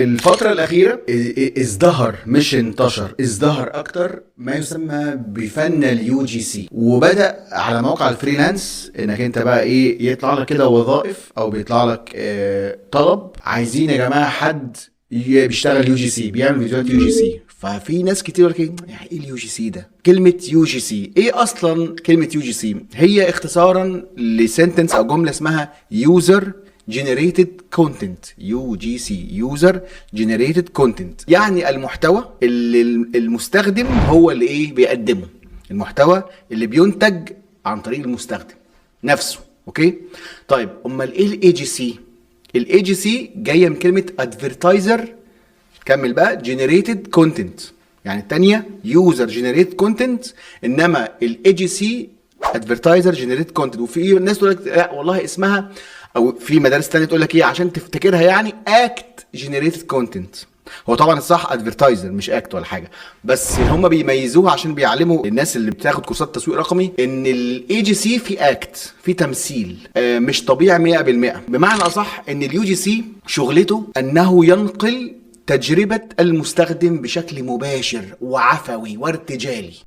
الفترة الأخيرة ازدهر، مش انتشر، ازدهر أكتر ما يسمى بفن ال UGC، وبدأ على موقع ال freelance انك انت بقى ايه، يطلع لك كده وظائف او بيطلع لك طلب، عايزين يا جماعة حد بيشتغل UGC، بيعمل فيديوهات UGC. ففي ناس كتير يقول لك ايه، يعني ايه ال UGC ده؟ كلمة UGC ايه اصلا؟ كلمة UGC هي اختصارا ل sentence او جملة اسمها user generated content، UGC، user generated content، يعني المحتوى اللي المستخدم هو اللي ايه بيقدمه، المحتوى اللي بينتج عن طريق المستخدم نفسه. okay، طيب امال ايه ال AGC؟ ال AGC جاية من كلمة advertiser، كمل بقى، generated content. يعني الثانية user generated content، انما ال AGC advertiser generated content. وفي ناس تقول لك لا والله اسمها، او في مدارس تانية تقول لك ايه عشان تفتكرها يعني act generated content. هو طبعا الصح advertiser مش act ولا حاجه، بس هم بيميزوها عشان بيعلموا الناس اللي بتاخد كورسات تسويق رقمي ان ال AGC في act، في تمثيل مش طبيعي 100%. بمعنى اصح ان ال UGC شغلته انه ينقل تجربة المستخدم بشكل مباشر وعفوي وارتجالي.